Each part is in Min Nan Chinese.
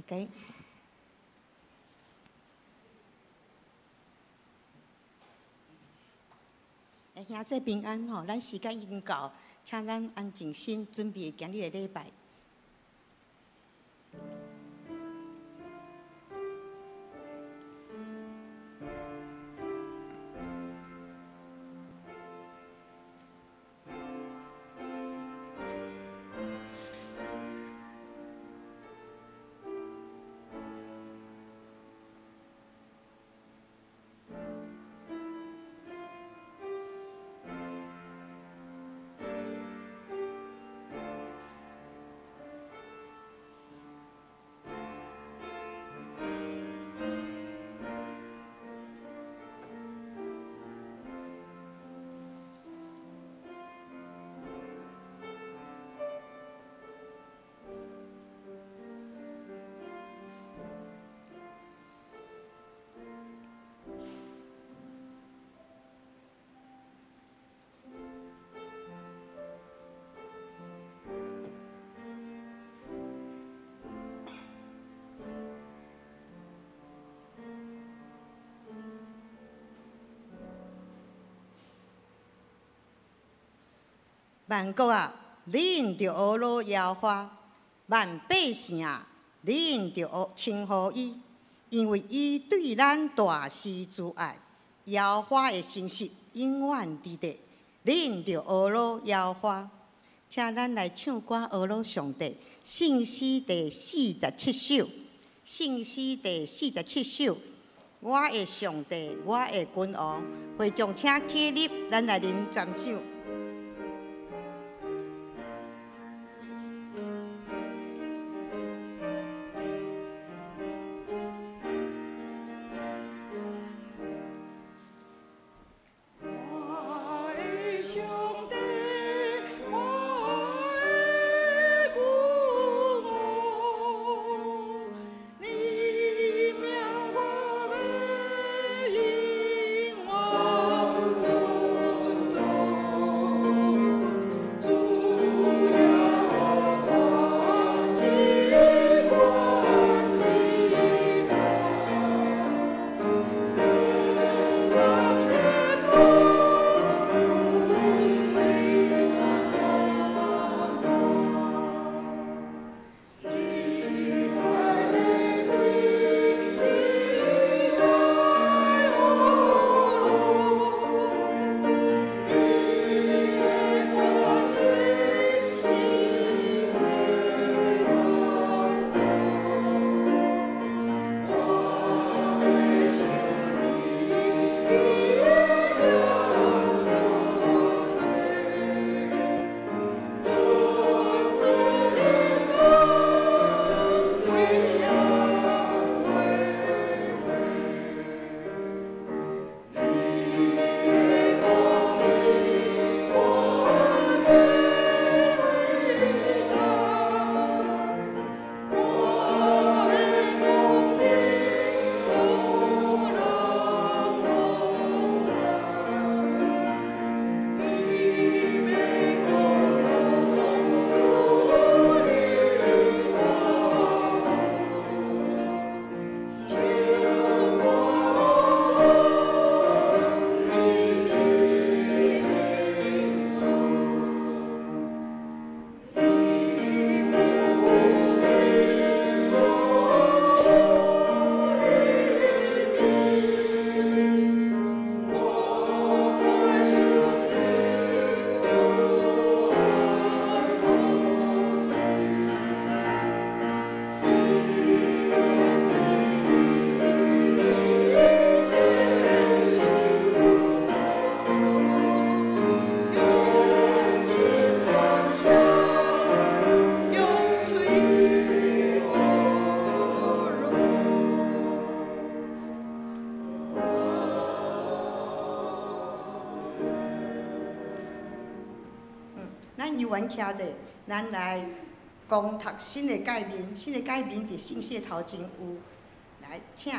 OK。兄姊平安吼，咱時間已經到，請咱安靜心準備今日的禮拜。萬國啊，恁著學老耶和華；萬百姓啊，恁著學稱呼伊，因為伊對咱大施慈愛。耶和華的誠實永遠佇地，恁著學老耶和華。請咱來唱歌，學老上帝。聖詩第47首，聖詩第四十七首。我的上帝，我的君王，會眾請起立，咱來啉全唱。徛者，咱來講讀新的誡命，新的誡命佇聖詩頭前有來，請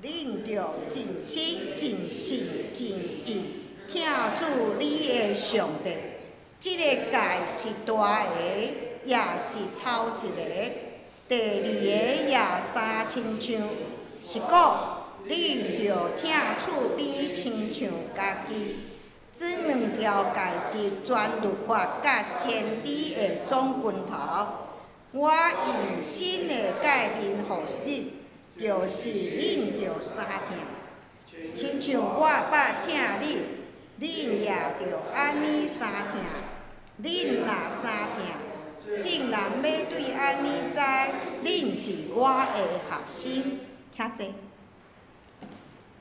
恁著盡心、盡性、盡意疼主你的上帝。這个誡是大个，也是頭一个。第二个也衫親像，是講恁著疼厝邊親像家己。這兩條誡是全律法佮先知的總拳頭。我用新的誡命予恁，就是恁著相疼，親像我捌疼恁，恁也著按呢相疼。恁若相疼，眾人欲對按呢知，恁是我的學生。請坐。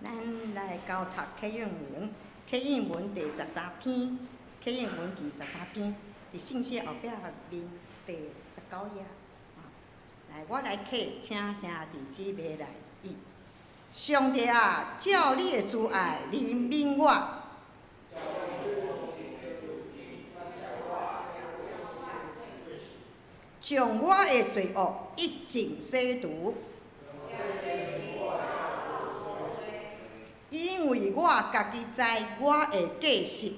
咱來交讀啟應文，啟應文第十三篇，啟應文第十三篇，佇聖書後壁面第十九頁。來，我來啟，請兄弟姊妹來譯。上帝啊，照你的慈愛憐憫我。將我的罪惡一盡洗除，因為我家己知我的過失，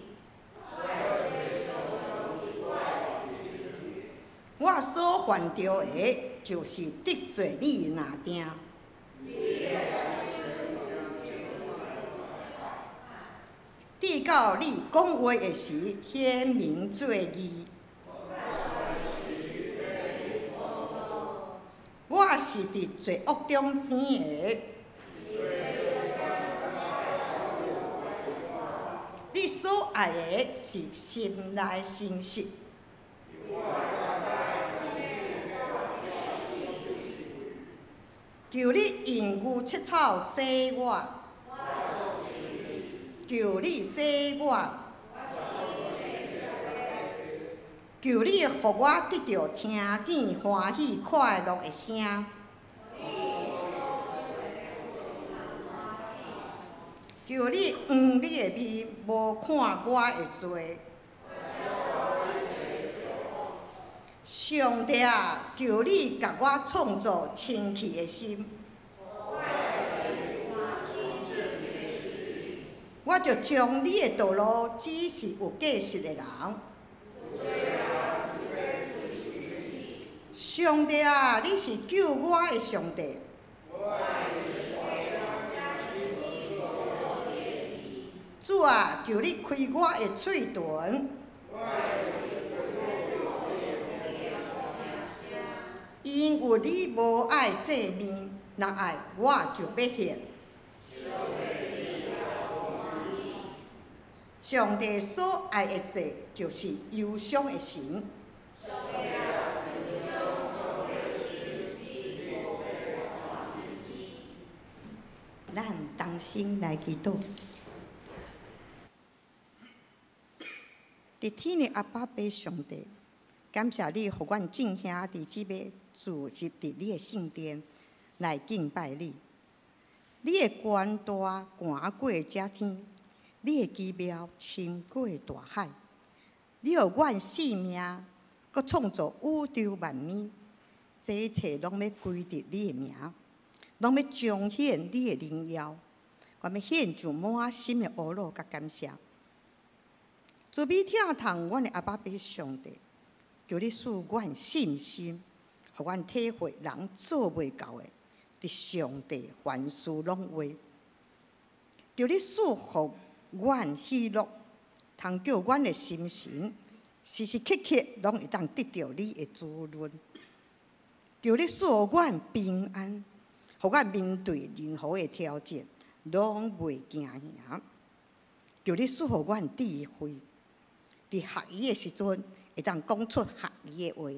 我所犯著的，就是得罪你爾定。直到你講話的時，顯明做義。我是佇罪惡中生的，你所愛的是心內誠實。求你用牛切草洗我，求你洗我，求你予我得著聽見歡喜快樂的聲。求你掩你的面，無看我的罪。上帝啊，求你共我創造清氣的心。我就將你的道路指示有過失的人。上帝啊，你是救我的上帝。主啊，求你開我的喙唇。因為你無愛祭物，若愛我就欲獻。上帝所愛的祭，就是憂傷的心。咱同心來祈禱。佇天的阿爸父上帝，感謝你，予阮眾兄弟姊妹聚集佇你的聖殿來敬拜你。你的權大懸過這天，你的奇妙深過大海。你予阮性命，閣創造宇宙萬物，這一切攏欲歸佇你的名，攏欲彰顯你的榮耀。我欲獻上滿心的呵咾佮感謝。慈悲疼痛阮的阿爸父上帝，求你賜阮信心，予阮體會人做袂到的，佇上帝凡事攏有。求你賜予阮喜樂，通叫阮的心神時時刻刻攏會當得著你的滋潤。求你賜予阮平安，予阮面對任何的挑戰，攏袂驚嚇。求你賜予阮智慧，佇學習的時陣，會當講出合宜的話。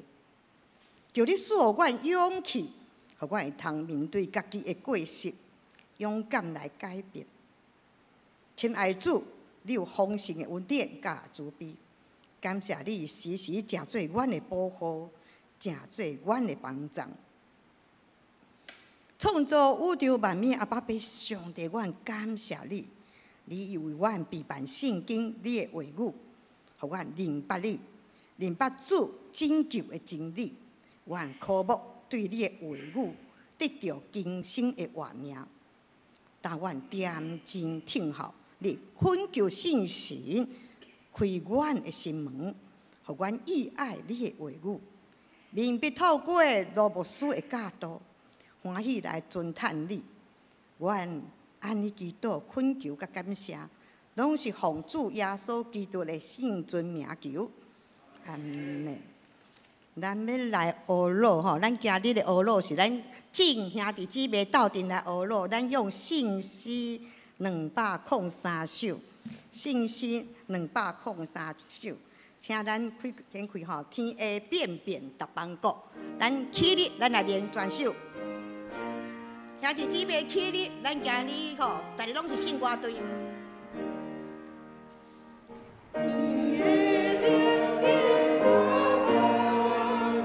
求你賜予阮勇氣，予阮會通面對家己的過失，勇敢來改變。親愛主，你有豐盛的恩典佮慈悲，感謝你時時成做阮的保護，成做阮的幫助。創造宇宙萬物阿爸父上帝，阮感謝你，你為阮備辦聖經，你的話語，予阮明白你，明白主拯救的真理。阮渴慕對你的話語得著更新的活命。但阮恬靜聽候你懇求聖神開阮的心門，予阮意愛你的話語，明白透過羅牧師的教導，歡喜來尊嘆你。阮按呢祈禱懇求佮感謝，攏是奉主耶穌基督的聖尊名求，阿們。咱欲來學路吼，咱今日的學路是咱眾兄弟姊妹鬥陣來學路，咱用聖詩203首，聖詩兩百空三首，請咱開先開吼，天下變變逐邦國，咱起立，咱來念全首。兄弟姊妹起立，咱今日吼，逐个攏是聖歌隊。天下變變逐邦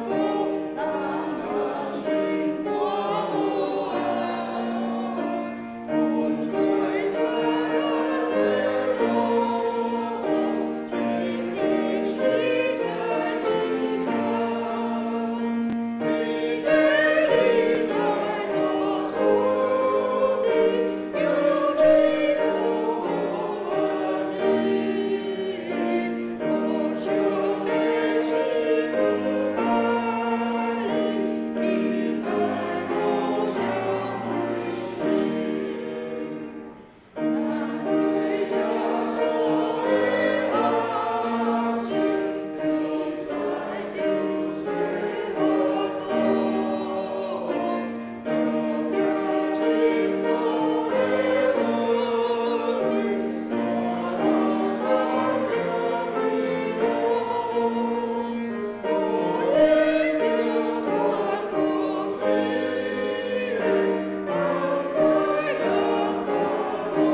國，人人心肝有愛，阮做撒旦的奴僕，真興實在真慘。你的恩愛多出名，有情無比，無想欲死不愛，期待無相歸時。咱做耶穌的學生，悠哉救世活動，著行真高的路徑，怎通得快樂？我已經斷不停，當西洋巴當聽，雖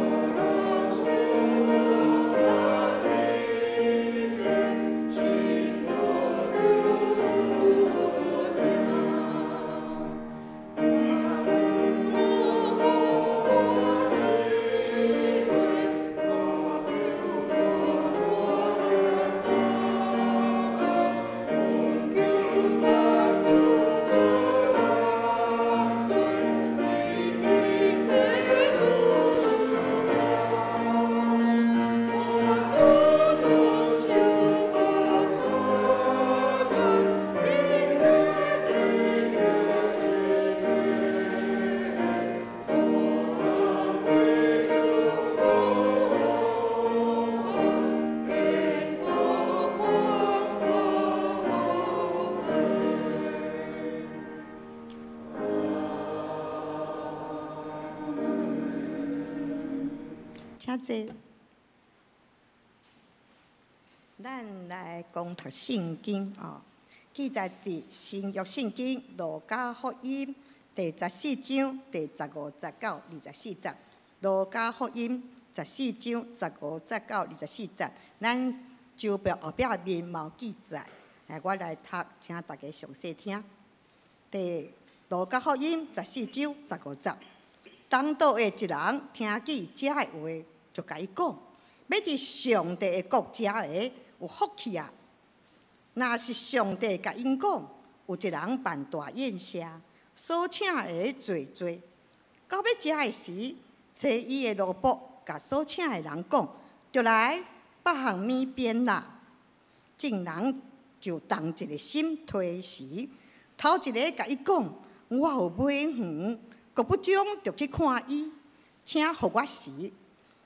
然生活大蛻變，信靠救主尊名。讚美我多多喜悅，看到大大天堂，懇求天主主萬歲，已經給主受賞。我主從就把撒旦钉在地了前，父王歸主保守我，天國廣闊無悔。阿們。請坐。咱來講讀聖經哦，記載佇新約聖經路加福音第十四章第十五節到二十四節。路加福音十四章十五節到二十四節，咱周邊後壁面嘛有記載，來我來讀，請大家詳細聽。第路加福音十四章十五節，同桌的一人聽見這个話，就共伊講：欲佇上帝的國食的有福氣啊！若是上帝共𪜶講，有一人辦大宴席，所請的濟濟，到欲食的時，差伊的奴僕共所請的人講：著來，百項物變啦。眾人就同一个心推辭。頭一个共伊講：我有買園，閣不將著去看伊，請予我辭。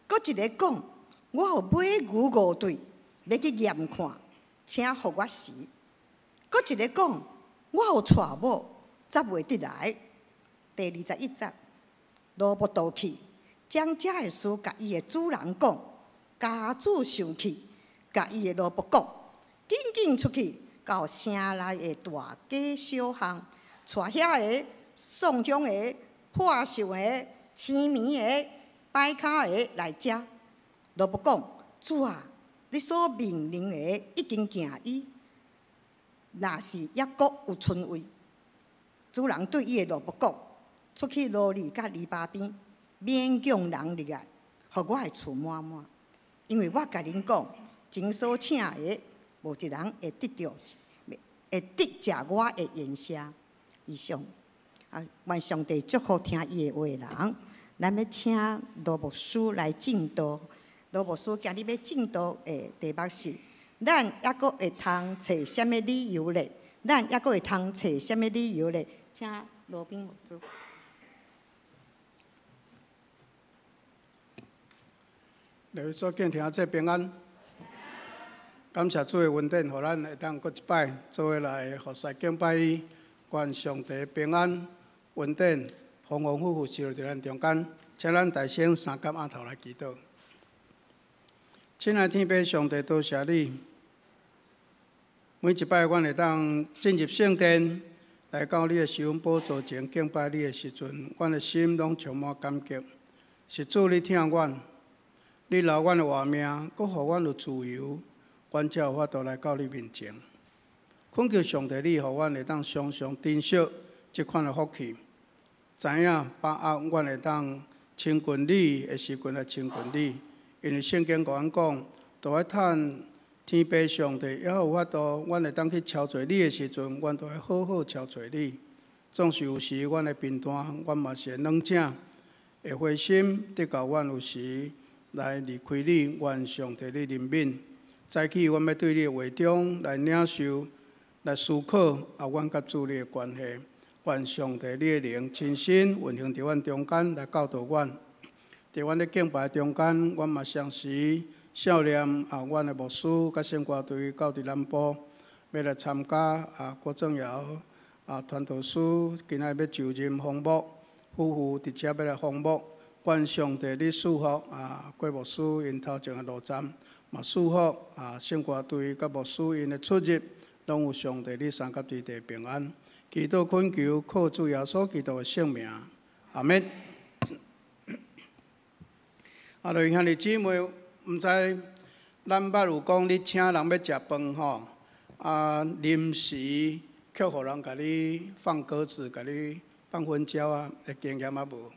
閣一个講：我有買牛五對，欲去驗看，請予我辭。閣一个講：我有娶某，暫袂得來。第二十一節，奴僕倒去，將這个事共伊的主人講。家主生氣，共伊的奴僕講：緊緊出去到城內的大街小巷，帶遐个喪胸的、破相的、癡迷的、跛跤的來遮。奴僕講：主啊，你所命令的已經行醫，若是猶閣有賰位。主人對伊的奴僕講：出去路里佮籬笆邊，勉強人入來，予我的厝滿滿。因為我共恁講，前所請的，無一人會得著，會得食我的筵席。以上，啊，願上帝祝福聽伊的話的人。咱欲請羅牧師來證道。羅牧師今日欲證道的題目是：咱猶閣會通揣啥物理由咧？咱猶閣會通揣啥物理由咧？請羅賓牧師。各位所敬聽者平安，感謝主的恩典，予咱會當閣一擺做伙來服侍敬拜伊，願上帝平安、恩典豐豐富富賜落佇咱中間，請咱大聲三佮阿頭來祈禱。親愛天父上帝，多謝你，每一擺阮會當進入聖殿，來到你的施恩寶座前敬拜你的時陣，阮的心攏充滿感激。是主你疼阮，你留阮的活命，閣予阮有自由，阮才有法度來到你面前。懇求上帝，你予阮會當常常珍惜這款的福氣，知影把握阮會當親近你的時陣來親近你，因為聖經共阮講，都愛趁天父上帝猶有法度，阮會當去敲揣你的時陣，阮都愛好好敲揣你。總是有時阮會貧惰，阮嘛是會軟正，會灰心，直到阮有時來離開你，願上帝你憐憫。早起阮欲對你的話中來領受、來思考，啊，阮佮主你的關係。願上帝你的靈親身運行佇阮中間來教導阮。佇阮咧敬拜中間，阮嘛常時想念啊，阮的牧師佮聖歌隊到佇南部，欲來參加啊郭正堯啊傳道師今仔日欲就任訪牧，夫婦佇遮欲來訪牧。願上帝你賜福啊郭牧師𪜶頭前的路站，嘛賜福啊聖歌隊佮牧師𪜶的出入，攏有上帝你三佮對地平安。祈禱懇求，靠主耶穌基督的聖名，阿們。啊，各位兄弟姊妹，毋知咱捌有講你請人欲食飯吼，啊，臨時卻予人共你放鴿子，共你放粉鳥仔的經驗啊無？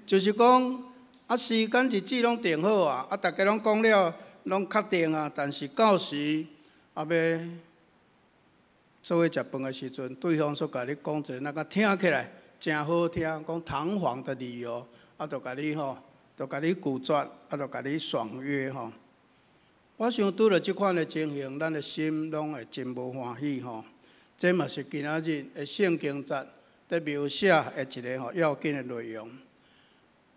就是講啊，時間日子攏定好啊，啊，逐家攏講了，攏確定啊，但是到時啊欲做伙食飯的時陣，對方煞共你講一個，那個聽起來誠好聽，講堂皇的理由，啊，就共你吼，就共你拒絕，啊，就共你爽約吼。我想拄著這款的情形，咱的心攏會真無歡喜吼。這嘛是今仔日的聖經節佇描寫的一个吼要緊的內容。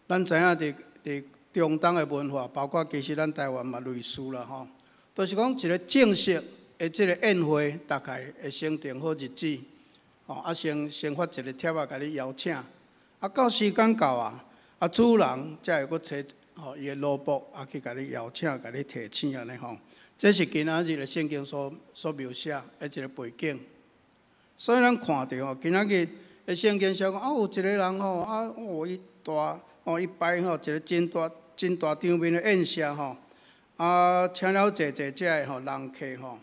咱知影佇佇中東的文化，包括其實咱台灣嘛類似啦吼，就是講一个正式的這个宴會，大概會先定好日子，吼啊先先發一个帖仔共你邀請，啊到時間到啊，啊主人才會閣揣吼伊的奴僕啊去共你邀請，共你提醒按呢吼。這是今仔日的聖經所所描寫的一个背景。所以咱看著吼，今仔日的聖經寫講啊，有一個人吼啊，哦伊大哦伊擺吼一个真大真大場面的宴席吼，啊請了濟濟遮的吼人客吼。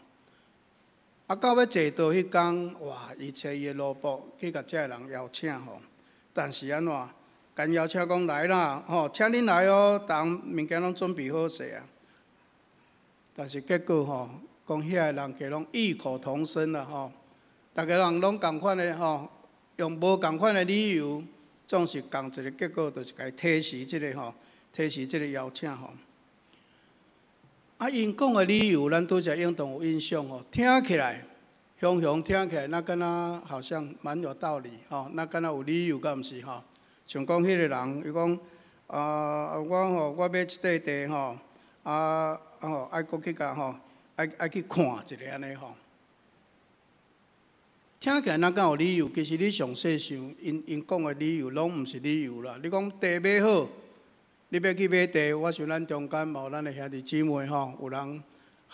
啊，到欲坐桌彼工，哇！伊揣伊的奴僕去共遮个人邀請吼，但是按怎？共邀請講來啦，吼，請恁來哦，逐項物件攏準備好勢啊。但是結果吼，講遐个人客攏異口同聲啦吼，逐个人攏仝款的吼，用無仝款的理由，總是仝一个結果，就是共伊推辭這个吼，推辭這个邀請吼。啊，𪜶講的理由，咱拄才應當有印象吼，聽起來，雄雄聽起來，那敢若好像蠻有道理吼，那敢若有理由，敢毋是吼？像講彼个人，伊講啊，我吼，我買這塊地吼，啊啊吼，愛閣去共吼，愛愛去看一下按呢吼。聽起來若敢有理由？其實你詳細想，𪜶𪜶講的理由攏毋是理由啦。你講地買好，你欲去買地，我想咱中間嘛有咱的兄弟姊妹吼，有人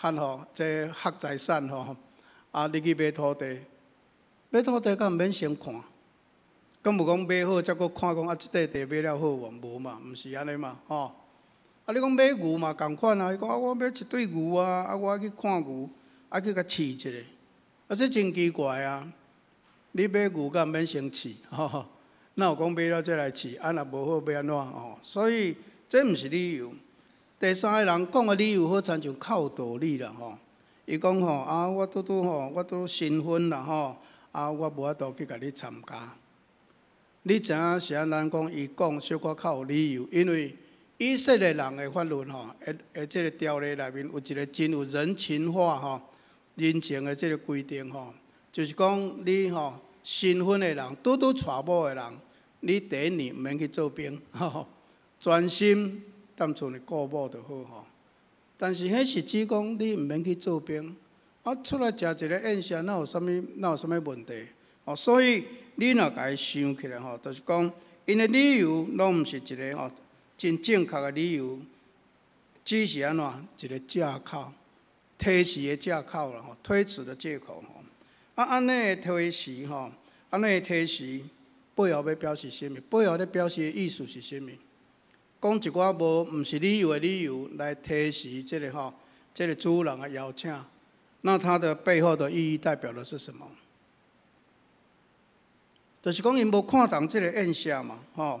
較吼這學財產吼，啊，你去買土地，買土地敢毋免先看？敢無講買好，才閣看講啊，這塊地買了好無？無嘛，毋是按呢嘛，吼。啊，你講買牛嘛仝款啊？伊講啊，我買一對牛啊，啊，我愛去看牛，愛去共試一下，啊，這真奇怪啊！你買牛敢毋免先試？吼，哪有講買了才來試？啊，若無好欲按怎？吼，所以這毋是理由。第三个人講的理由好親像較有道理啦，吼。伊講吼啊，我拄拄吼，我拄新婚啦，吼，啊，我無法度去共你參加。你知影是按怎講？伊講小可較有理由，因為以色列人的法律吼，的這个條例內面有一个真有人情化吼，人情的這个规定吼，就是講你吼新婚的人，拄拄娶某的人，你第一年毋免去做兵，吼，專心踮厝裡顧某就好吼。但是彼是指講你毋免去做兵，啊出來食一个宴席，哪有啥物哪有啥物問題？哦，所以你若共伊想起來吼，就是講𪜶的理由攏毋是一个吼真正確的理由，只是按怎一个藉口，推辭的藉口啦吼，推辭的借口吼。啊，按呢的推辭吼，按呢的推辭背後欲表示啥物？背後咧表示的意思是啥物？講一寡無毋是理由的理由來推辭這个吼，這个主人的邀請，那它的背後的意義代表的是什麼？就是講𪜶無看重這个宴席嘛，吼，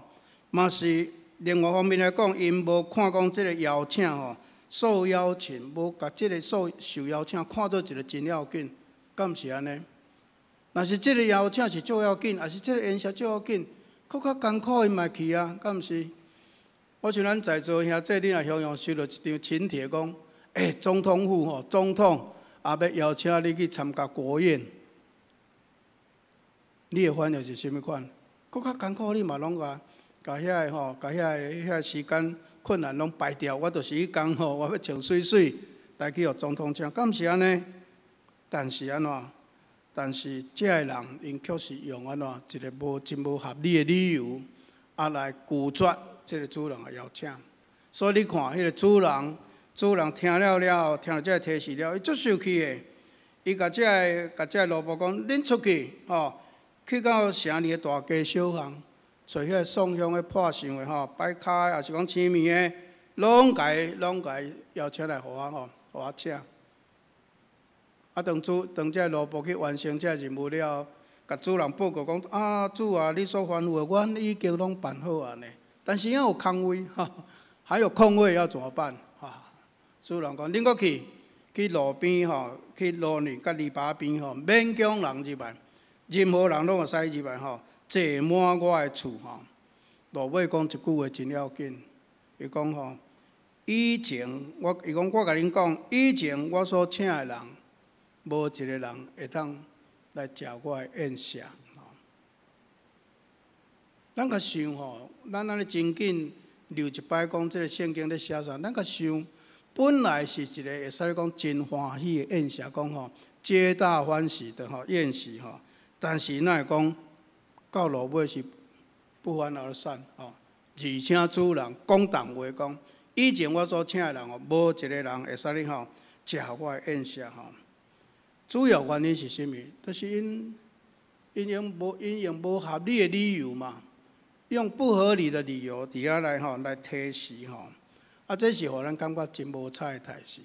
嘛是另外方面來講，𪜶無看講這个邀請吼，受邀請，無共這个受邀請看做一个真要緊，敢毋是按呢？若是這个邀請是足要緊，抑是這个宴席足要緊，閣較艱苦𪜶嘛會去啊，敢毋是？我想咱在座兄弟，你若雄雄收著一張請帖，講，欸，總統府吼，總統也欲邀請你去參加國宴，你的反應是啥物款？閣較艱苦，你嘛攏共共遐个吼，共遐个時間困難攏排掉。我就是彼工吼，我欲穿媠媠來去予總統請，敢是按呢？但是按怎？但是這个人𪜶卻是用按怎一个無真無合理的理由，啊來拒絕這个主人的邀請。所以你看，彼个主人，主人聽了了後，聽著這个提示了，伊足生氣的。伊共這个共這个奴僕講：恁出去吼，去到城裡的大街小巷，揣彼个送香的、破相的吼、擺跤的，抑是講青糜的，攏共伊邀請來予我吼，予我請。啊，當這个奴僕去完成這个任務了後，共主人報告講：啊，主啊，你所吩咐的，阮已經攏辦好啊呢。但是猶有空位，哈，還有空位要怎麼辦？哈，主人講：恁閣去，去路邊吼，去路裡佮籬笆邊吼，勉強人入來，任何人攏會使入來吼，坐滿我的厝吼。落尾講一句話真要緊，伊講吼，以前我伊講我共恁講，以前我所請的人，無一個人會當來食我的宴席。咱共想吼，咱按呢真緊溜一擺講，這个聖經咧寫啥？咱共想，本來是一个會使講真歡喜的宴席，講吼皆大歡喜的吼宴席吼。但是哪會講到落尾是不歡而散吼？而且主人講重話講，以前我所請的人吼，無一個人會使你吼食我的宴席吼。主要原因是啥物？就是𪜶用無合理的理由嘛，用不合理的理由佇遐來吼來推辭吼。啊，這是予咱感覺真無彩的代誌。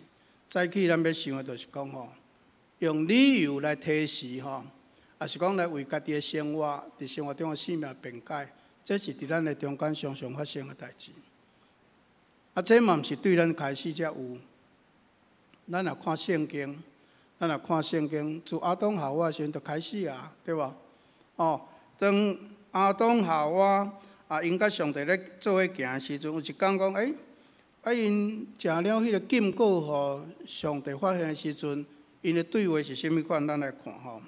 早起咱欲想的就是講吼，用理由來推辭吼，抑是講來為家己的生活，佇生活中的性命辯解，這是佇咱的中間常常發生的代誌。啊，這嘛毋是對咱開始才有。咱若看聖經，咱若看聖經，自亞當夏娃時陣就開始啊，對無？哦，當亞當夏娃啊，𪜶佮上帝咧做伙行的時陣，有一工講，欸，啊，𪜶食了彼个禁果予上帝發現的時陣，𪜶的對話是啥物款？咱來看吼。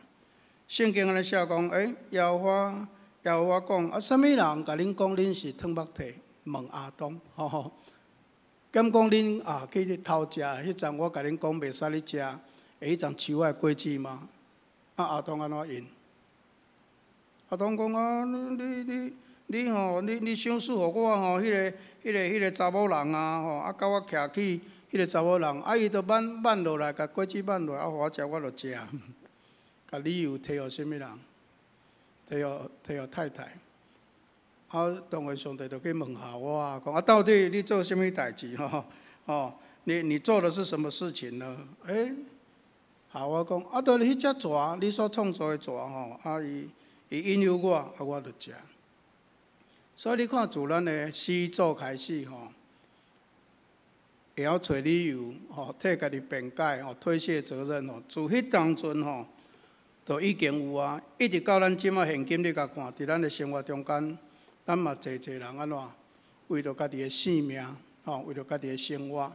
聖經按呢寫講，欸，耶和華講，啊，啥物人共恁講恁是脫目體？問亞當，吼吼。敢講恁啊去偷食彼叢我共恁講袂使你食的彼叢樹仔的果子嗎？啊，亞當按怎應？亞當講啊，你你你吼，你賞賜予我吼，彼个查某人啊吼，啊，共我徛起彼个查某人，啊，伊就挽挽落來，共果子挽落來，啊，予我食，我就食。共理由提予啥物人？提予太太。啊，當然上帝就去問夏娃講啊，到底你做啥物代誌吼？哦，你做的是什麼事情呢？欸，夏娃講啊，就是彼隻蛇，你所創造的蛇吼，啊，伊引誘我，啊，我就食。所以你看，自咱的始祖開始吼，會曉揣理由吼，替家己辯解吼，推卸責任吼，自彼當陣吼，就已經有啊，一直到咱這馬現今你共看，佇咱的生活中間，咱嘛濟濟人按怎，為著家己的性命，吼，為著家己的生活，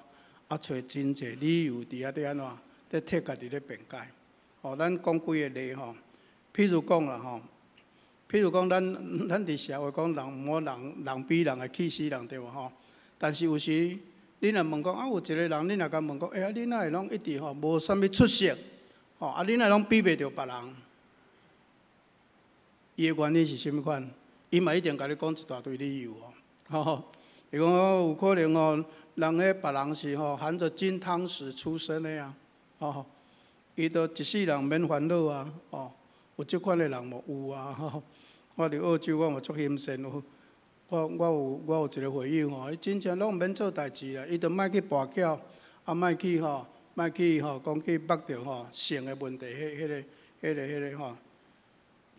啊，揣真濟理由佇遐佇按怎，咧替家己咧辯解。吼，咱講幾个例吼，譬如講啦吼，譬如講咱佇社會講人毋好人人比人會氣死人對無吼？但是有時你若問講啊，有一個人你若共問講，欸啊，你哪會攏一直吼無啥物出息？吼啊，你哪攏比袂著別人？伊的原因是啥物款？伊嘛一定共你講一大堆理由哦。吼，伊講有可能哦，人彼別人是吼含著金湯匙出生的啊，吼，伊都一世人免煩惱啊，吼，有這款的人無？有啊，吼。我佇澳洲我嘛足欣羨有，我有一個會友吼，伊真正攏毋免做代誌啦，伊就莫去跋筊，啊，莫去吼，莫去吼，講去縛著吼性的問題，彼個吼，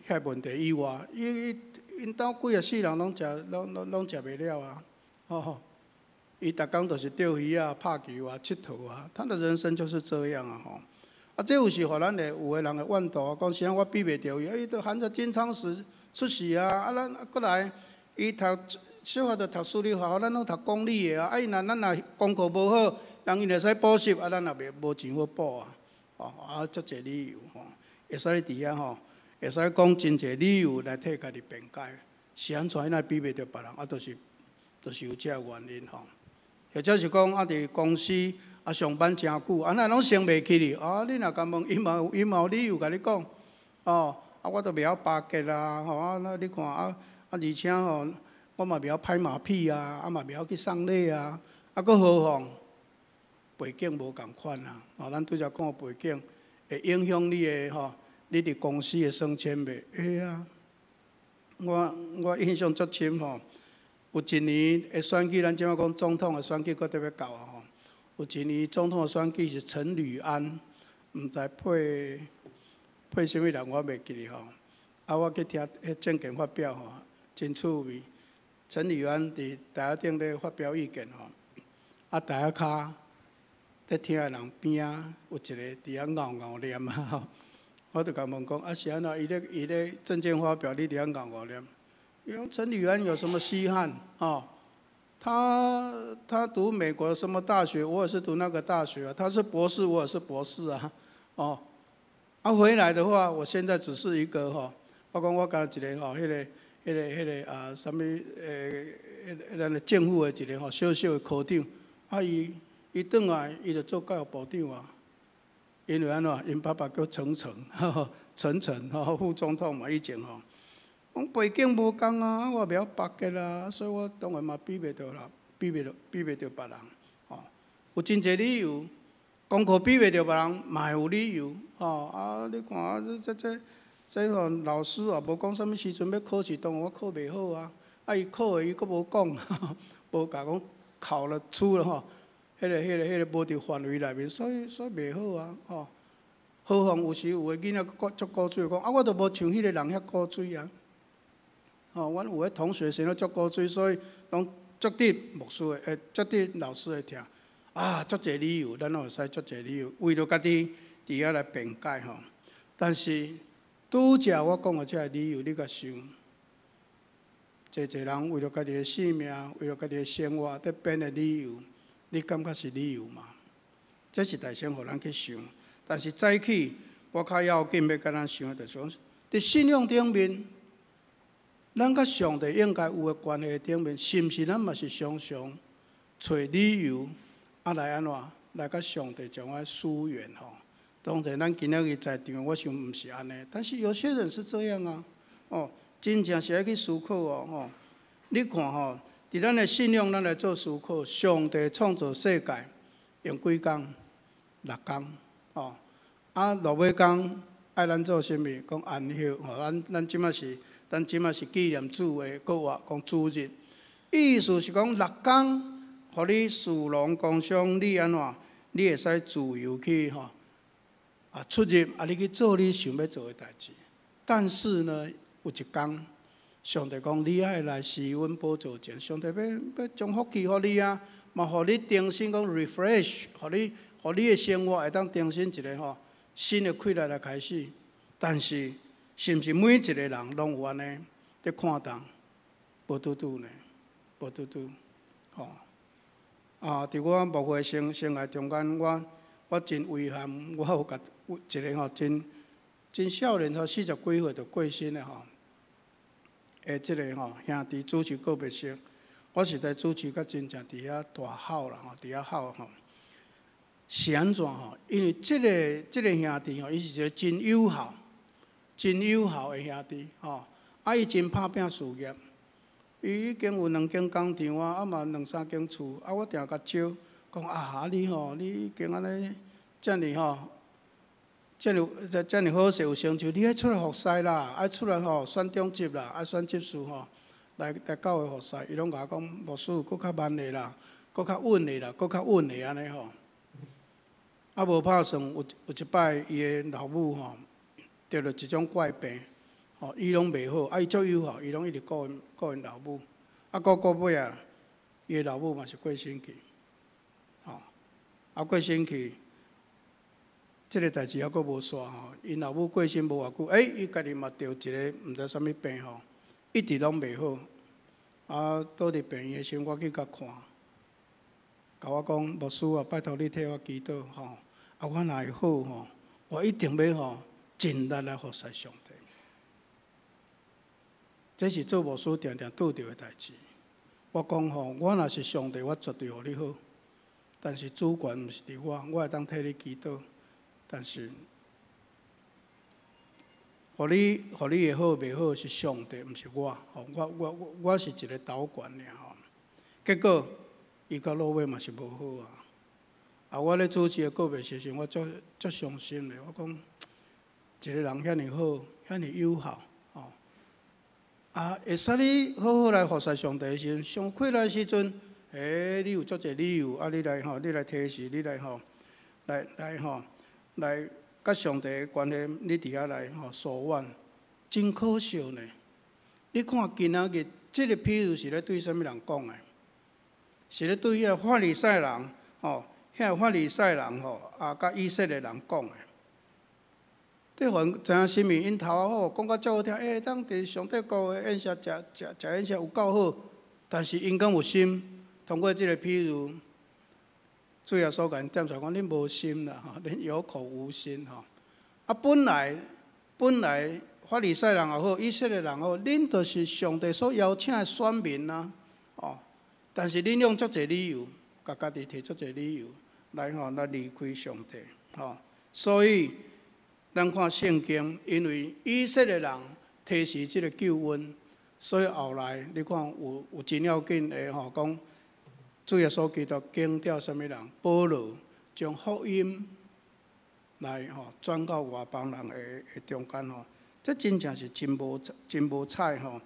遐問題以外，伊伊𪜶兜幾仔世人攏食，攏食袂了啊，吼。伊逐工就是釣魚啊、拍球啊、𨑨迌啊，他的人生就是這樣啊，吼。啊，這有時予咱的有的人會怨妒啊，講啥我比袂著伊，啊，伊都含著金湯匙出世啊，啊，咱閣來，伊讀小可就讀私立學校，咱攏讀公立的啊，啊，伊若咱若功課無好，人𪜶會使補習，啊，咱也袂無錢好補啊，哦，啊，足濟理由吼，會使佇遐吼，會使講真濟理由來替家己辯解，是按怎伊若比袂著別人，啊，就是有這个原因吼。或者是講啊，佇公司啊上班誠久，啊哪攏升袂起哩？啊，你若共問，伊嘛有理由共你講，哦，啊，我都袂曉巴結啊，吼啊，那你看啊啊，而且吼，我嘛袂曉拍馬屁啊，啊嘛袂曉去送禮啊，啊，閣何況背景無仝款啊，哦，咱拄才講的背景會影響你的吼，你佇公司的升遷袂？會啊，我印象足深吼。有一年的選舉，咱這擺講總統的選舉，閣特別到啊吼。有一年總統的選舉是陳履安，毋知配配啥物人，我袂記得吼。啊，我去聽彼政見發表吼，真趣味。陳履安佇台仔頂咧發表意見吼，啊台仔跤咧聽的人邊仔有一個佇遐𠢕𠢕念啊吼。我就共問講，啊是按怎？伊咧政見發表，你佇遐𠢕𠢕念？伊講陳履安有什麼稀罕？哦，他讀美國什麼大學？我也是讀那個大學啊。他是博士，我也是博士啊。哦，啊回來的話，我現在只是一個吼，我講我敢若一個吼，彼個啊，啥物咱的政府的一個吼小小的科長。啊，伊轉來，伊就做教育部長啊。因為按怎？𪜶爸爸叫陳誠，陳誠吼副總統嘛，以前吼。講背景無仝啊，我袂曉巴結啊，所以我當然嘛比袂著啦，比袂著別人，吼。有真濟理由，功課比袂著別人，嘛會有理由，吼。啊，你看啊，這吼老師也無講啥物時陣欲考試，當然我考袂好啊。啊，伊考的伊閣無講，無共講考了出了吼，彼個無佇範圍內面，所以袂好啊，吼。何況有時有的囡仔閣足古錐，講啊，我都無像彼個人遐古錐啊。吼，阮有的同學生得足古錐，所以攏足得牧師的，足得老師的疼。啊，足濟理由，咱攏會使足濟理由，為著家己佇遐來辯解吼。但是拄才我講的這个理由，你共想，濟濟人為著家己的性命，為著家己的生活，佇編的理由，你感覺是理由嗎？這是代先予咱去想。但是早起，我較要緊欲共咱想的，就是講，佇信仰頂面，咱佮上帝應該有的關係頂面，是毋是咱嘛是常常揣理由啊來按怎來佮上帝將我疏遠吼？當然，咱今仔日在場，我想毋是按呢，但是有些人是這樣啊，哦，真正是愛去思考哦，吼！你看吼，佇咱的信仰，咱來做思考。上帝創造世界用幾工？六工，哦，啊，落尾工愛咱做啥物？講安息，吼，咱這擺是紀念主的復活，講主日。意思是講六工，予你士農工商，你按怎？你會使自由去吼，啊出入啊，你去做你想欲做的代誌。但是呢，有一工，上帝講你愛來施恩寶座前，上帝欲將福氣予你啊，嘛予你重新講 refresh，予你的生活會當重新一个吼新的氣力來開始。但是，是毋是每一個人攏有按呢？佇看重？無拄拄呢，無拄拄，吼。啊！佇我牧會生涯中間，我我真遺憾，我有共一个吼真真少年吼四十幾歲就過身的吼，的這个吼兄弟主持告別式，我實在主持甲真正佇遐大哭啦吼，佇遐哭吼。是按怎吼？因為這個兄弟吼，伊是一個真友好、真友好的兄弟吼。啊，伊真拍拚事業，伊已經有兩間工廠啊，啊嘛兩三間厝，啊我定共招，講啊，啊你吼，你已經按呢遮爾吼，遮爾遮爾好勢有成就，你愛出來服侍啦，愛出來吼選長執啦，愛選執事吼，來教會服侍。伊攏共我講，牧師閣較慢的啦，閣較穩的啦，閣較穩的按呢吼。啊，無拍算有一擺，伊的老母吼得著一種怪病，吼醫攏袂好，啊伊足友好，伊攏一直顧𪜶顧𪜶老母，啊顧顧尾啊，伊的老母嘛是過身去，吼，啊過身去，這个代誌猶閣無煞吼，𪜶老母過身無偌久，欸，伊家己嘛著一个毋知啥物病吼，一直攏袂好，啊倒佇病院的時陣，我去共看，共我講牧師啊，拜託你替我祈禱吼，啊我若會好吼，我一定欲吼盡力來服侍上帝。這是做牧師定定拄著的代誌。我講吼，我若是上帝，我絕對予你好。但是主權毋是佇我，我會當替你祈禱，但是，予你會好袂好是上帝，毋是我。吼，我是一个導管爾吼。結果，伊到落尾嘛是無好啊。啊，我咧主持的告別式時，我足足傷心的。我講，一个人遐爾好，遐爾友好，吼。啊，會使你好好來服侍上帝的時陣，上困難時陣，欸，你有足濟理由，啊，你來吼，你來推辭，你來吼，來吼，來佮上帝的關係，你佇遐來吼疏遠，真可惜呢。你看今仔日這个譬喻是咧對啥物人講的？是咧對彼个法利賽人，吼，彼个法利賽人吼，啊，佮以色列人講的。對予𪜶知影啥物？𪜶頭仔好，講甲足好聽，欸，當佇上帝國的宴席食食食宴席有夠好，但是𪜶敢有心？通過這个譬喻，主耶穌共𪜶點出來講：恁無心啦，吼，恁有口無心，吼。啊，本來法利賽人也好，以色列人也好，恁就是上帝所邀請的選民啊，哦。但是恁用足濟理由，共家己提足濟理由來吼來離開上帝，吼。所以咱看聖經，因為以色列人提示這个救恩，所以後來你看有真要緊的吼，講主耶穌基督揀召啥物人？保羅將福音來吼傳到外邦人的中間吼，這真正是真無彩吼。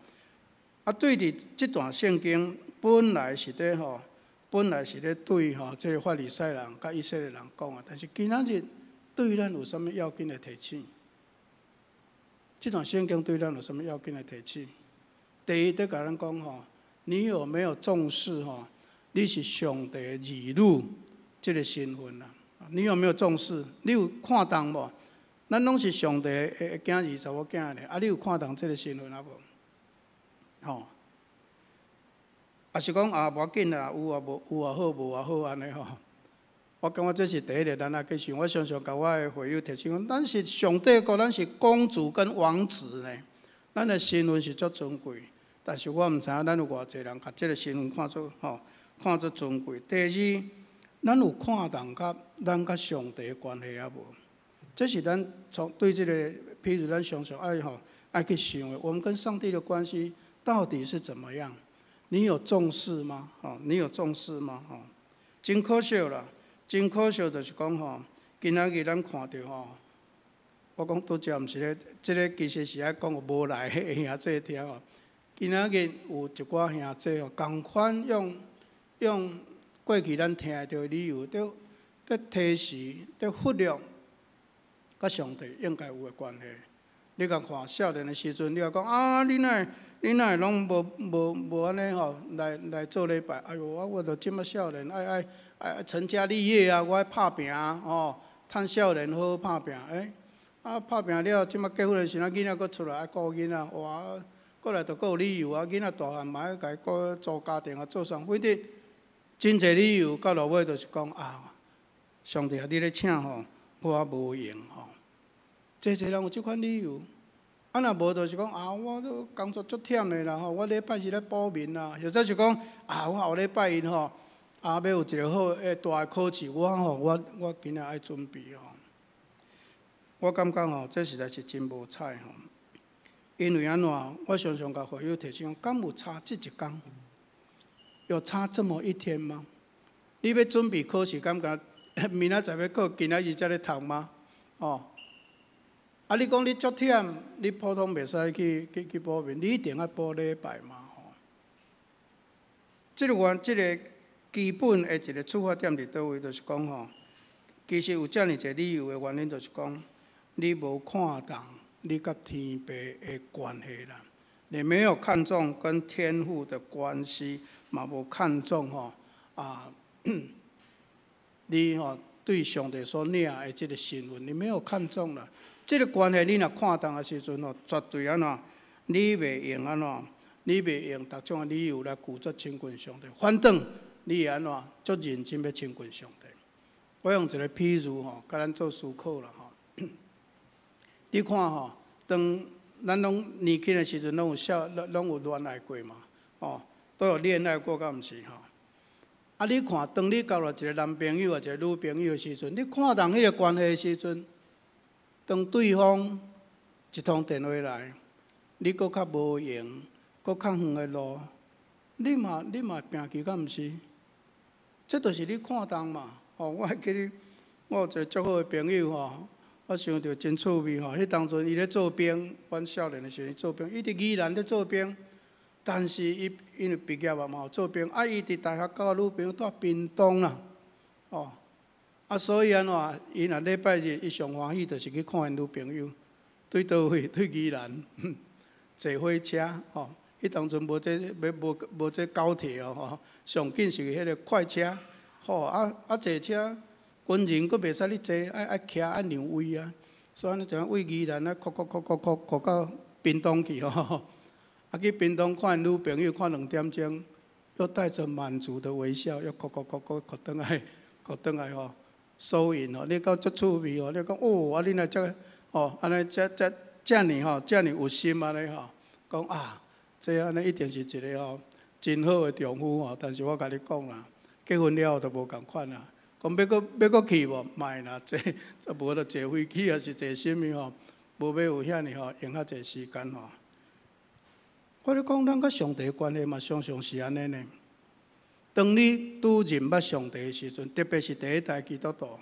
啊，對佇這段聖經本來是咧吼，本來是咧對吼這个法利賽人佮以色列人講的，但是今仔日對咱有啥物要緊的提醒？這段聖經對咱有啥物要緊的提醒？第一，佇共咱講吼，你有沒有重視吼？你是上帝的兒女這个身份啊？你有沒有重視？你有看重無？咱攏是上帝的囝兒、查某囝咧，啊，你有看重這个身份啊無？吼？抑是講啊，無要緊啦，有也無，有也好，無也好，按呢吼。我感覺這是第一个，咱愛去想。我常常共我的會友提醒講，咱是上帝國，咱是公主跟王子呢。咱的身份是足尊貴，但是我毋知影咱有偌濟人共這个身份看做吼，看做尊貴。第二，咱有看重佮咱佮上帝的關係啊無？這是咱從對這个，譬如咱常常愛吼愛去想的，我們跟上帝的關係到底是怎麼樣？你有重視嗎？吼，你有重視嗎？吼，真可惜啦，真可惜就是講吼，今仔日咱看著吼，我講拄才毋是咧，這个其實是愛講予無來的兄弟聽吼。今仔日有一寡兄弟吼，仝款用過去咱聽著的理由，佇推辭、佇忽略佮上帝應該有的關係。你共看少年的時陣，你若講啊，你哪會攏無按呢吼來做禮拜？哎喲，我著這麼少年，愛成家立業啊，我愛拍拚啊，吼，趁少年好好拍拚。欸，啊拍拚了，這馬結婚的時陣，囡仔閣出來愛顧囡仔，哇，過來著閣有理由啊，囡仔大漢嘛愛共伊顧組家庭啊，做啥？反正真濟理由，到落尾就是講啊，上帝啊，你咧請吼，我無閒吼。濟濟人有這款理由，啊若無就是講啊，我都工作足忝的啦吼，我禮拜四咧補眠啦，或者是講啊，我後禮拜一吼，啊欲有一个好的大的考試，我吼我今仔愛準備吼。我感覺吼，這實在是真無彩吼。因為按怎，我常常共會友提醒，敢有差這一工？有差這麼一天嗎？你欲準備考試，敢若明仔載欲考，今仔日才咧讀嗎？哦。啊！你講你足忝，你普通袂使去補眠，你一定愛補禮拜嘛吼。這個原，這個基本的一個出發點佇佗位，就是講吼，其實有遮爾濟理由的原因，就是講你無看重你佮天父的關係啦，你沒有看重跟天父的關係，嘛無看重吼啊，你吼對上帝所領的這個身份，你沒有看重啦。這個關係你若看重的時陣吼，絕對按怎，你袂用按怎，你袂用逐種的理由來拒絕親近上帝。反轉你會按怎，足認真欲親近上帝。我用一個譬喻吼，共咱做思考啦吼。你看吼，當咱攏年輕的時陣，攏有少，攏有戀愛過嘛，哦，都有戀愛過，敢毋是吼？啊，你看，當你交了一個男朋友抑一個女朋友的時陣，你看重彼個關係的時陣，當對方一通電話來，你閣較無閒，閣較遠的路，你嘛拚去，敢毋是？這就是你看重嘛。哦，我會記得，我有一個足好的朋友吼，我想著真趣味吼。彼當陣伊咧做兵，阮少年的時陣做兵，伊佇宜蘭咧做兵，但是伊因為畢業啊嘛，做兵，啊伊佇大學交女朋友蹛屏東啦，哦。啊，所以按怎，伊若禮拜日伊上歡喜就是去看𪜶女朋友，對佗位？對宜蘭，坐火車吼。彼當陣無這欲無這高鐵哦吼，上緊是彼个快車，吼啊啊坐車，軍人閣袂使你坐，愛愛徛愛讓位啊，所以按呢就對宜蘭啊，哭哭哭哭哭哭到屏東去吼，啊去屏東看𪜶女朋友看2點鐘，又帶著滿足的微笑，又哭哭哭哭哭轉來，哭轉來吼。收銀吼，你講足趣味吼，你講哦，啊恁來遮吼，按呢遮遮遮爾吼，遮爾有心按呢吼，講啊，這按呢一定是一个吼真好的丈夫吼。但是我共你講啦，結婚了後就無仝款啦。講欲閣欲閣去無？莫啦，坐這無就坐飛機抑是坐啥物吼，無欲有遐爾吼用較濟時間吼。我咧講，咱佮上帝關係嘛，常常是按呢呢。當你拄認捌上帝的時陣，特別是第一代基督徒，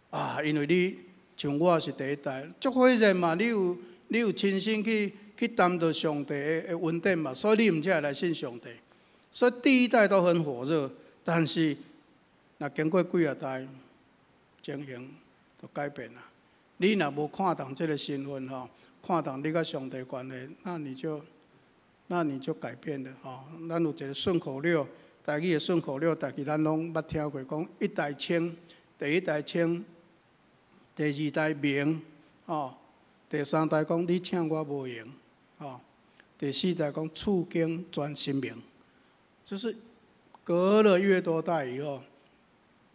啊，因為你像我是第一代，足火熱嘛，你有親身去擔著上帝的恩典嘛，所以你毋才會來信上帝。所以第一代都很火熱，但是若經過幾仔代，情形就改變啦。你若無看重這個身份吼，看重你佮上帝關係，那你就改變了吼。咱有一個順口溜。台語的順口溜，大家咱攏捌聽過，講一代清，第一代清，第二代明，吼，第三代講你請我無閒，吼，第四代講厝間全神明，就是隔了越多代以後，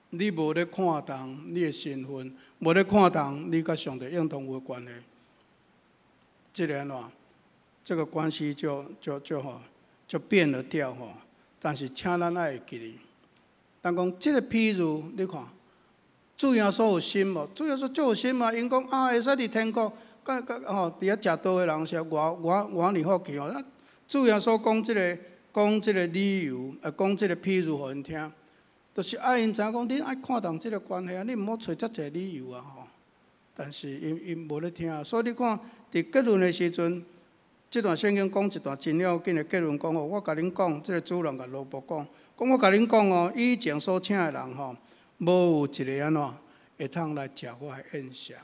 你無咧看重你的身份，無咧看重你佮上帝應當有的關係，這個按怎？這個關係就吼就變了調吼。但是，請咱愛會記得，咱講這個譬如，你看，主耶穌有心無？主耶穌足有心嘛？𪜶講啊，會使佇天國，佮佮吼，佇遐食道的人是偌偌偌爾福氣吼。啊，主耶穌講這個理由，啊，講這個譬喻予𪜶聽，就是愛𪜶知影講，恁愛看重這個關係啊，你毋好揣遮濟理由啊吼。但是𪜶𪜶無咧聽，所以你看，佇結論的時陣，這段聖經講一段真要緊的結論，講哦，我共恁講，這個主人共奴僕講，講我共恁講哦，以前所請的人吼，無有一个按怎會通來食我的宴席。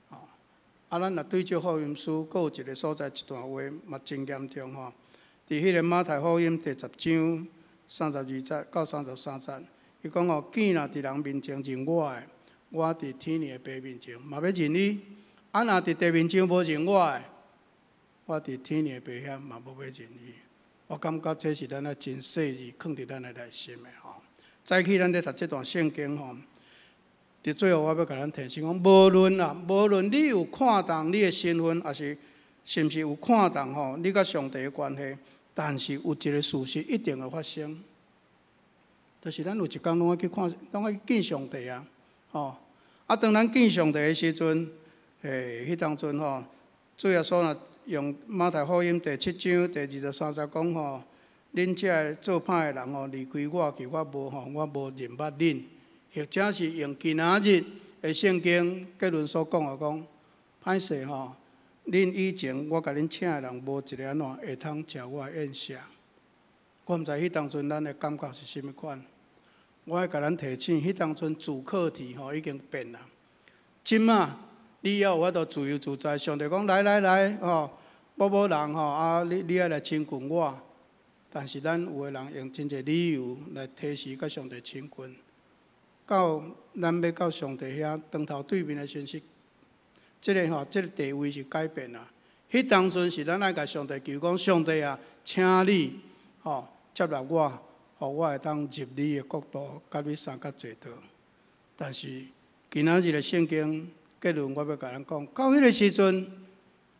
吼，啊，咱若對照福音書，閣有一個所在一段話嘛真嚴重吼。佇彼個馬太福音第十章32節到33節，伊講哦，見若佇人面前認我的，我佇天父的爸面前嘛欲認伊；啊，若佇地面上無認我的，我佇天父的爸遐嘛無欲認伊。我感覺這是咱愛真細膩，囥佇咱的內心的吼。早起咱咧讀這段聖經吼，佇最後，我欲共咱提醒講，無論啊，無論你有看重你的身份，抑是是毋是有看重吼，你佮上帝的關係，但是有一个事實一定會發生，就是咱有一工攏愛去看，攏愛去見上帝啊，吼！啊，當咱見上帝的時陣，欸，彼當陣吼，主耶穌若用馬太福音第七章第二十三節講吼，恁這个做歹的人吼，離開我去，我無吼，我無認捌恁。或者是用今仔日的聖經結論所講的講，歹勢吼，恁以前我共恁請的人，無一个按怎會通食我的宴席。我毋知彼當陣咱的感覺是啥物款。我愛共咱提醒，彼當陣主客體吼已經變啦。這馬你猶有法度自由自在，上帝講來來來吼，某某人吼啊，你你愛來親近我。但是咱有的人用真濟理由來推辭佮上帝親近。到咱欲到上帝遐當頭對面的時陣，這个吼，這个地位是改變啦。彼當陣是咱愛共上帝求講，上帝啊，請你吼接納我，予我會當入你的國度，佮你相佮坐倒。但是今仔日的聖經結論，我欲共咱講，到彼个時陣，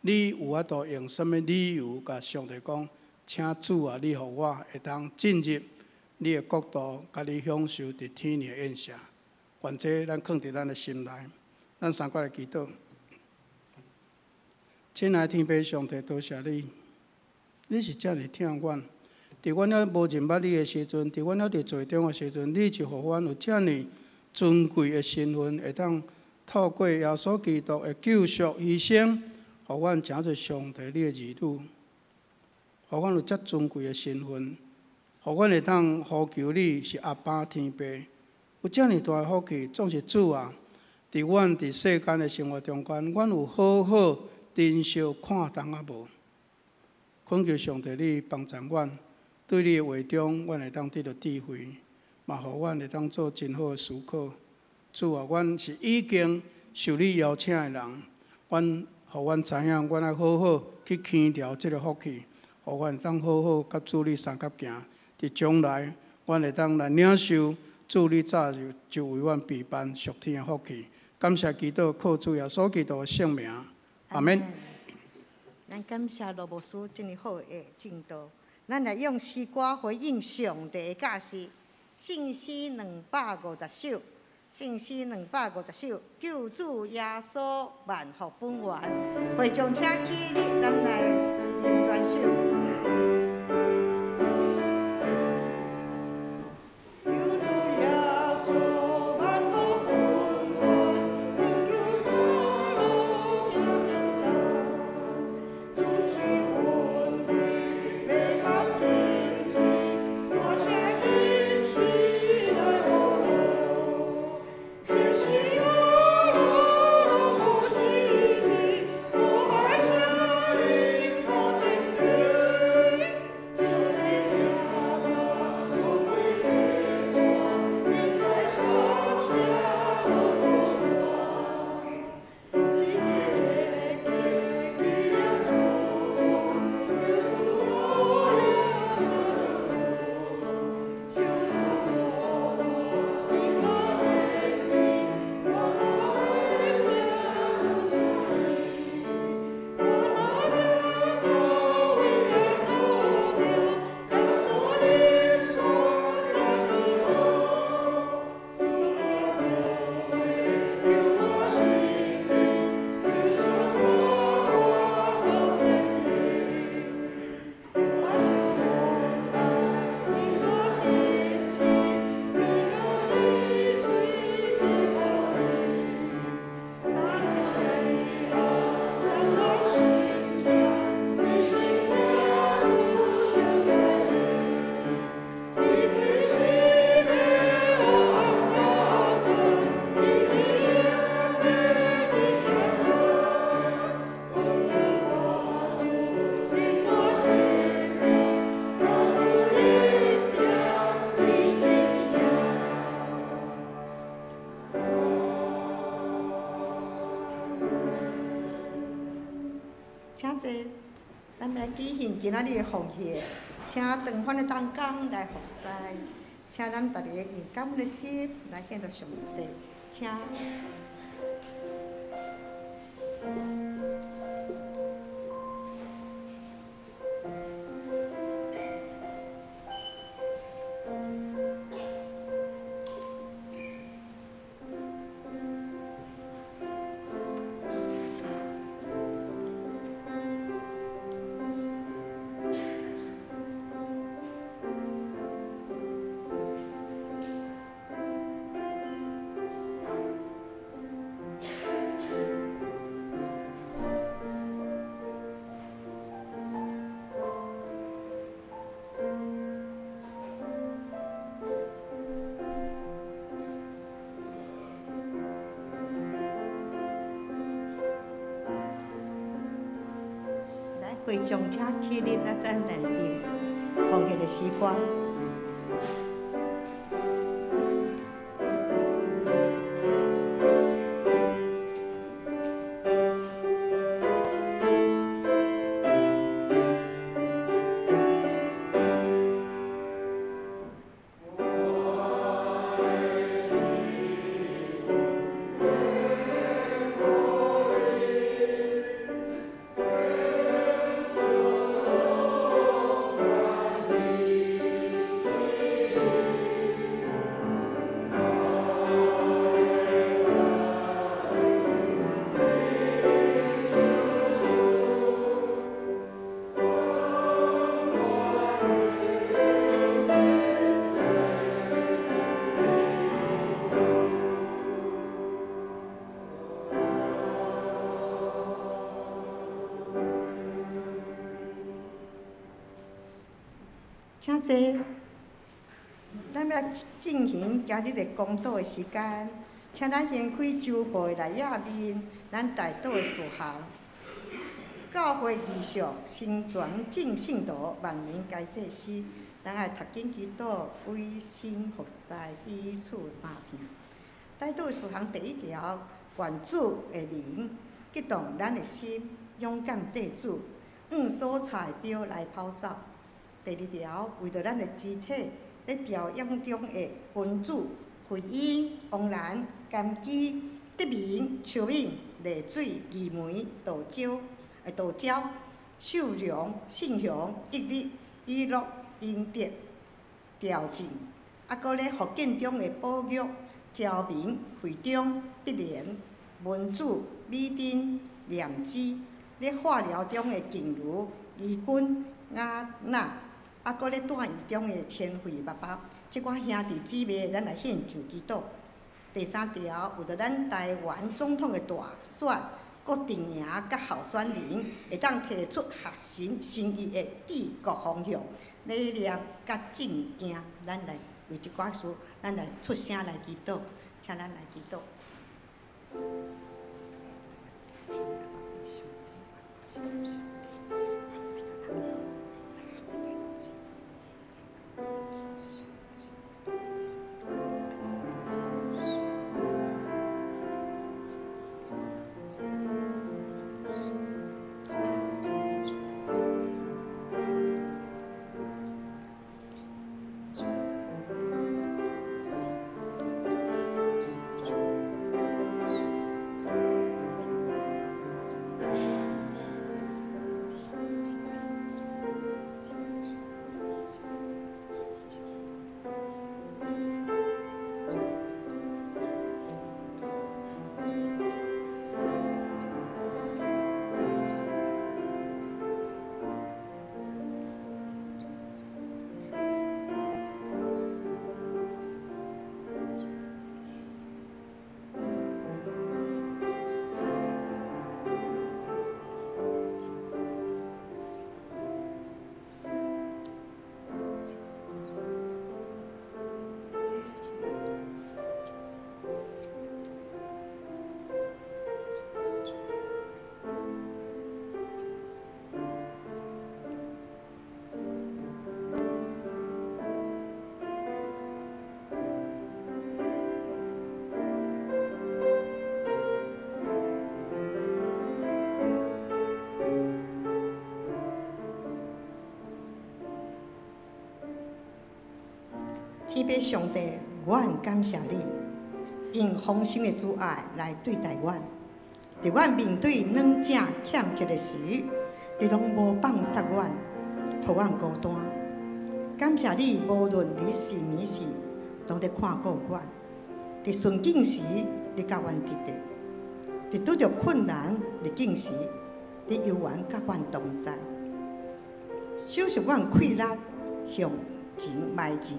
你有法度用啥物理由共上帝講，請主啊，你予我會當進入你的國度，佮你享受佇天的宴席。願這咱囥佇咱的心內，咱三個來祈禱。親愛的天父上帝，多謝你，你是遮爾疼阮。佇阮猶無認捌你的時陣，佇阮猶佇罪中的時陣，你就予阮有遮爾尊貴的身份，會當透過耶穌基督的救贖犧牲，予阮成做上帝你的兒女，予阮有遮尊貴的身份，予阮會當呼求你是阿爸天父，有遮爾大的福氣，總是主啊！佇阮佇世間的生活中間，阮有好好珍惜看重啊無？懇求上帝你幫助阮，對你的話中，阮會當得著智慧，嘛予阮會當做真好的思考。主啊，阮是已經受你邀請的人，阮予阮知影，阮愛好好去輕調這个福氣，予阮會當好好佮主你相佮行。佇將來，阮會當來領受主你早就就為阮備辦屬天的福氣。感謝基督，靠主耶穌基督的聖名，阿們。咱感謝羅牧師這麼好的證道，咱來用詩歌回應上帝的教示。聖詩250首，聖詩250首，救主耶穌萬福本源。會眾請起立，咱來念全首。請坐，咱來舉行今仔日的奉獻，請長番的同工來服侍，請咱逐个用感恩的心來獻予上帝。請。会众请起立，咱再来念奉献的时光。請坐，咱欲來進行今日的公禱的時間，請咱先開周報的內頁面，咱代禱的事項。教會異象，成全眾聖徒，萬民皆祭司。咱愛讀經祈禱，委身服侍，彼此相疼。代禱事項第一條，願主的靈激動咱的心，勇敢綴主，按所差的標來跑走。第二條，為著咱的肢體咧調養中的君主、惠英、王蘭、甘基、德明、秋敏、麗水、義梅、道昭、道昭、秀榮、信雄、益力、以樂、英德、調靜，閣咧福建中的寶玉、昭明、惠中、碧蓮、文主、美珍、念之，咧化療中的靜茹、怡君、雅娜。閣咧住院中的千惠爸爸，這寡兄弟姊妹，咱來獻上祈禱。第三條，為著咱台灣總統的大選，各陣營佮候選人會當提出合神心意的治國方向、理念佮政見，咱來為這寡事，咱來出聲來祈禱，請咱來祈禱。天父上帝，我很感謝你，用豐盛的慈愛來對待阮。佇阮面對軟正欠缺的時，你攏無放殺阮，予阮孤單。感謝你，無論你是暝時，攏佇看顧阮。佇順境時，你佮阮佇咧；佇拄著困難逆境時，你猶原佮阮同在。收拾阮氣力向前邁進，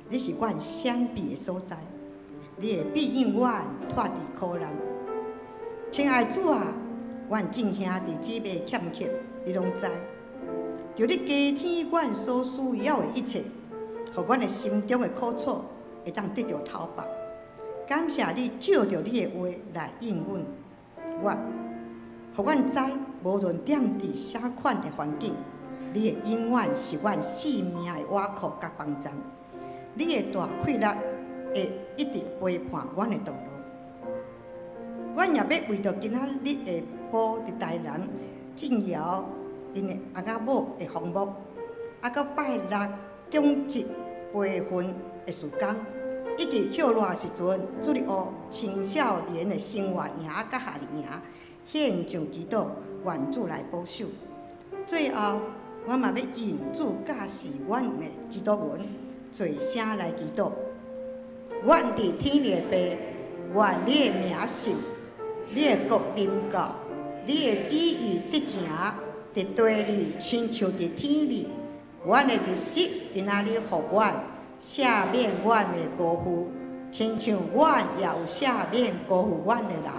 你是阮閃避的所在，你會庇蔭阮脫離苦難。親愛主啊，阮眾兄弟姊妹欠缺，你攏知。求你加添阮所需要的一切，予阮的心中的苦楚會當得著透拔。感謝你照著你的話來應允阮，予阮知無論踮佇啥款的環境，你會永遠是阮性命的倚靠佮幫贊。你的大氣力會一直陪伴阮的道路。阮也欲為著今仔日下晡佇台南進瑤𪜶的翁仔某的訪牧，啊，閣拜六長執培訓的事工，以及歇熱時陣主日學青少年的生活營佮夏令營，獻上祈禱，願主來保守。最後，我嘛欲用主教示阮的祈禱文，做聲來祈禱。阮佇天的父，願你的名聖，你的國臨到，你的旨意得成，佇地裡親像佇天裡。阮的日食今仔日予阮，赦免阮的辜負，親像阮也有赦免辜負阮的人。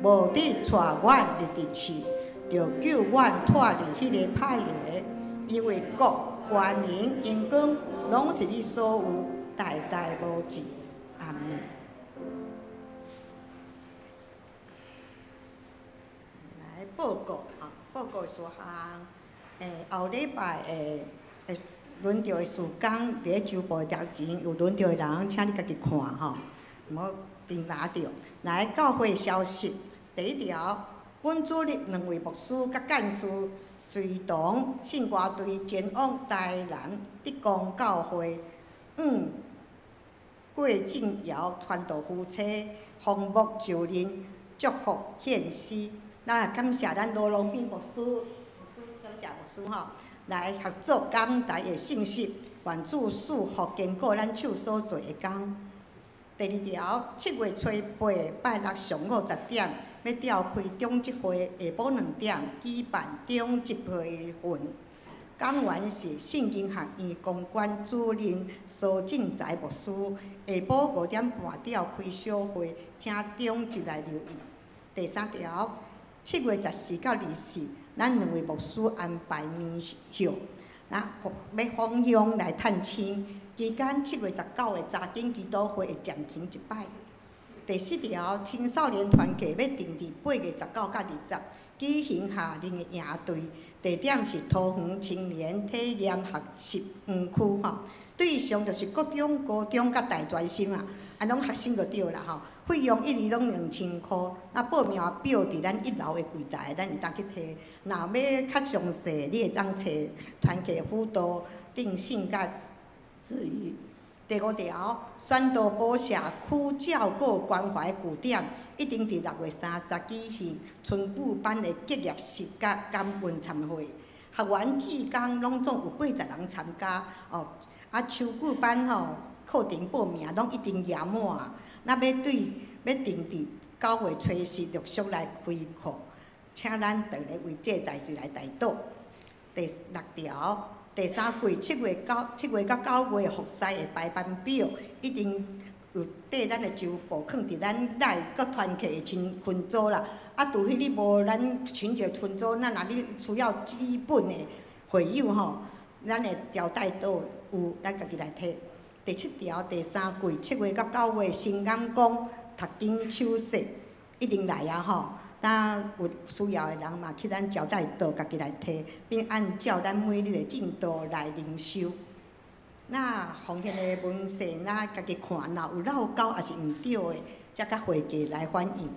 無得帶阮入佇試，著救阮脫離彼个歹的，因為國、權能、榮光，攏是你所有，代代無盡。阿們。來報告啊，報告事項。後禮拜會輪著的時間，佇咧周報的條前有輪著的人，請你家己看吼，毋好颠拿著。來，教會消息，第一條，本主日兩位牧師佮幹事隨同聖歌隊前往台南德光教會，郭正堯傳道夫妻訪牧就任，祝福獻詩。咱也感謝咱羅龍斌牧師，牧師感謝牧師吼，來合作講台的信息，願主賜福堅固咱手所做的工。第二條，7月初8拜六上午10點，欲召開長執會，下晡2點舉辦長執培訓。講員是聖經學院公關主任蘇進才牧師。下晡5點半召開小會，請長執來留意。第三條，7月14到24，咱兩位牧師安排年休，咱欲返鄉來探親。期間7月19的查經祈禱會會暫停一擺。第四條，青少年團契欲定佇8月19佮20舉行夏令的營隊，地點是桃園青年體驗學習園區吼，對象就是國中、高中佮大專生啊，啊攏學生就對啦吼。費用一日攏2000箍，啊報名表佇咱一樓的櫃台，咱會當去提。若欲較詳細，你會當揣團契輔導定信佮子瑜。第五條，宣道埔社區照顧關懷據點，一定佇6月30舉行春季班的結業式佮感恩餐會。學員志工攏總有80人參加哦。啊，秋季班吼課程報名攏已經額滿，那欲對欲定佇9月初4陸續來開課，請咱逐个為這個代誌來代禱。第六條，第三季7月到9月服侍的排班表，已經有綴咱的周報，囥佇咱內各團契的群群組啦。啊，除非你無咱群組群組，咱若你需要基本的會友吼，咱的招待都有，咱家己來提。第七條，第三季7月到9月新港講讀經手冊一定來啊吼！那有需要的人嘛，去咱招待桌家己來提，並按照咱每日的進度來靈修。那奉獻的文獻，咱家己看，若有漏勾抑是毋對的，才佮會計來反映。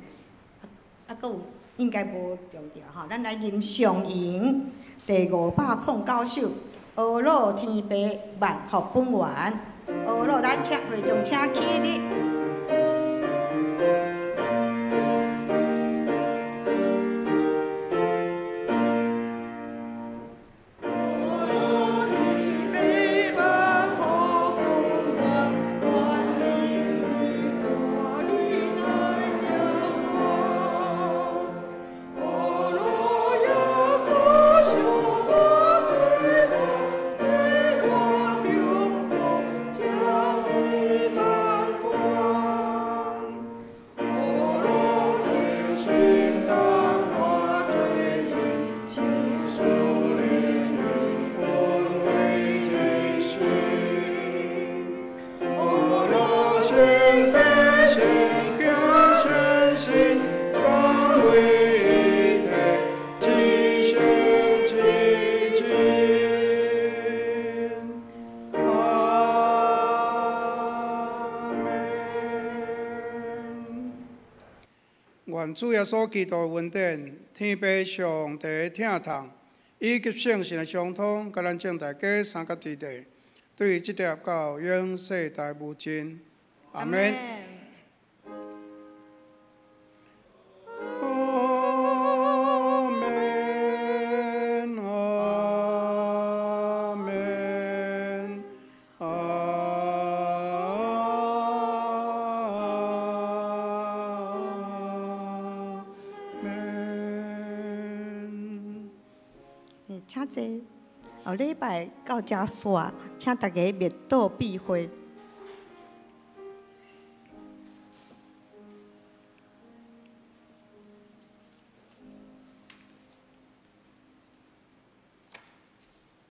啊，閣有應該無重要吼，咱來吟上吟第509首《阿魯天父萬福本願》。阿魯，咱請會眾請起立。願主耶穌基督的恩典、天父上帝的疼痛，以及聖神的相通，佮咱眾大家三甲對地，對這粒到永世代無盡。阿門。阿門，阿門，阿門。請坐。後禮拜到遮煞，請大家默禱避諱。